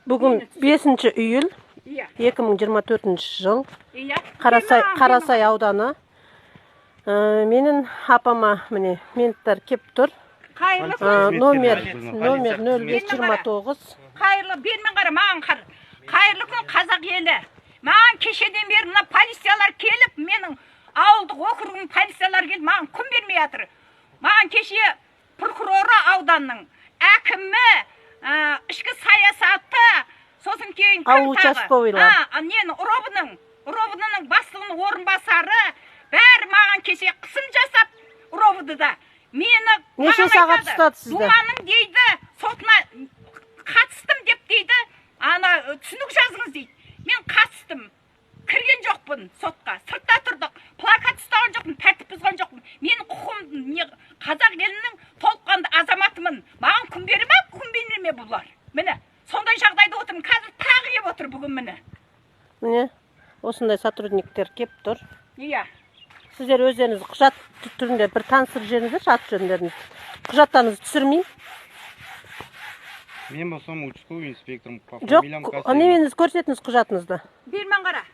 Бүгін 5 июль Иә. 2024 жыл. Иә. Қарасай, Қарасай ауданы. Менің апама міне менттер кеп тұр. Қайырлы күн. Номер Полиция номер қызметкері. 0529. Қайырлы, бермен қара, маған қара. Қайырлы күн, қазақ елі. Маған кешеден бері мына полициялар келіп, менің ауылдық округінің полициялары келіп, маған күн бермей жатыр. Маған кеше прокуроры ауданның, әкімі, ішкі саясаты, сосын кейін кім Ауыл тағы? участковыйлар. Нені, РОВД-ның бастығының орынбасары, бәрі маған кеше қысым жасап, РОВД-да. Мені Неше маған сағат айтады, ұстады сізді? Думанның дейді, сотына қатыстым деп дейді, ана түсінік жазыңыз дейді. Мен қатыстым. Кірген жоқпын сотқа. Сыртта тұрдық. Плакат ұстаған жоқпын, тәртіп бұзған жоқпын. Менің құқым не, қазақ елінің толыққанды азаматымын. Маған күн бере ме, күн бермей ме бұлар? Міне, сондай жағдайда отырмын. Қазір тағы келіп отыр бүгін міне. Міне осындай сотрудниктер кеп тұр. Иә. Сіздер өздеріңіз құжат түрінде бір таныстырып жіберіңіздерші, аты жөндеріңізді. Құжаттарыңызды түсірмеймін. Мен болсам участковый инспекторым по Жоқ, фамилиям Касымов. Немеңізді көрсетіңіз, құжатыңызды. Бермен қара.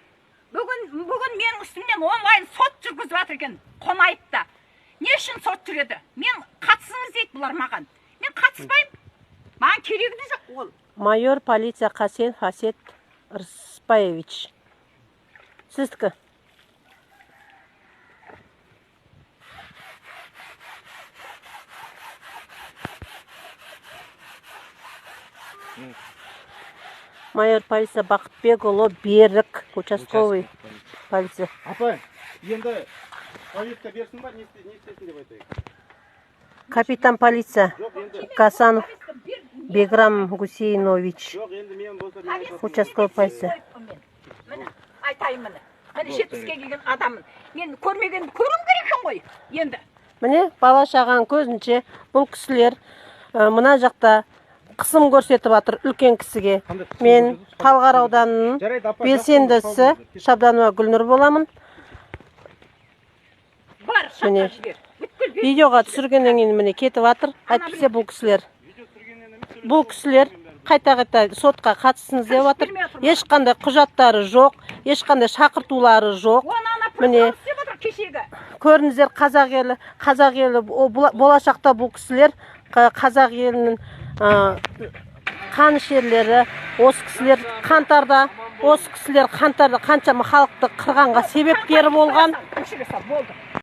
Бүгін менің үстімнен онлайн сот жүргізіп жатыр екен Қонаевта. Не үшін сот жүреді? Мен қатысыңыз дейді бұлар маған. Мен қатыспаймын. Маған керегі де жоқ ол. Майор полиция Қасен Хасет Рыспаевич. Сіздікі. Майор полиция Бақытбекұлы Берік, участковый полиция. Апай, енді повестка берсін ба, не істесін деп айтайық? Капитан полиция Жоқ, енді, Гасанов Беграм Гусейнович, жоқ, енді мен болса мен айтатын. Участковый полиция. Міне, айтайын міне. Міне 70-ке келген адаммын. Мен көрмегенді көруім керек екен ғой енді. Міне бала шағаның көзінше бұл кісілер мына жақта қысым көрсетіп жатыр үлкен кісіге. Қандай қысым Мен көрсетіп? Талғар ауданының Жарайды, апа, белсендісі жақсы, Шабданова Гүлнұр боламын. Бар, Міне. шаққа жібер. Бүткіл Видеоға түсіргеннен кейін міне кетіп жатыр. Әйтпесе бұл кісілер қайта-қайта сотқа қатысыңыз деп жатыр. Ешқандай құжаттары жоқ, ешқандай шақыртулары жоқ. Оны ана Міне. прокурор істеп отыр кешегі. Көріңіздер, қазақ елі, қазақ елі, болашақта бұл кісілер қазақ елінің қанішерлері. Осы кісілер қаңтарда қаншама халықты қырғанға себепкер болған. Өшіре сал, болды.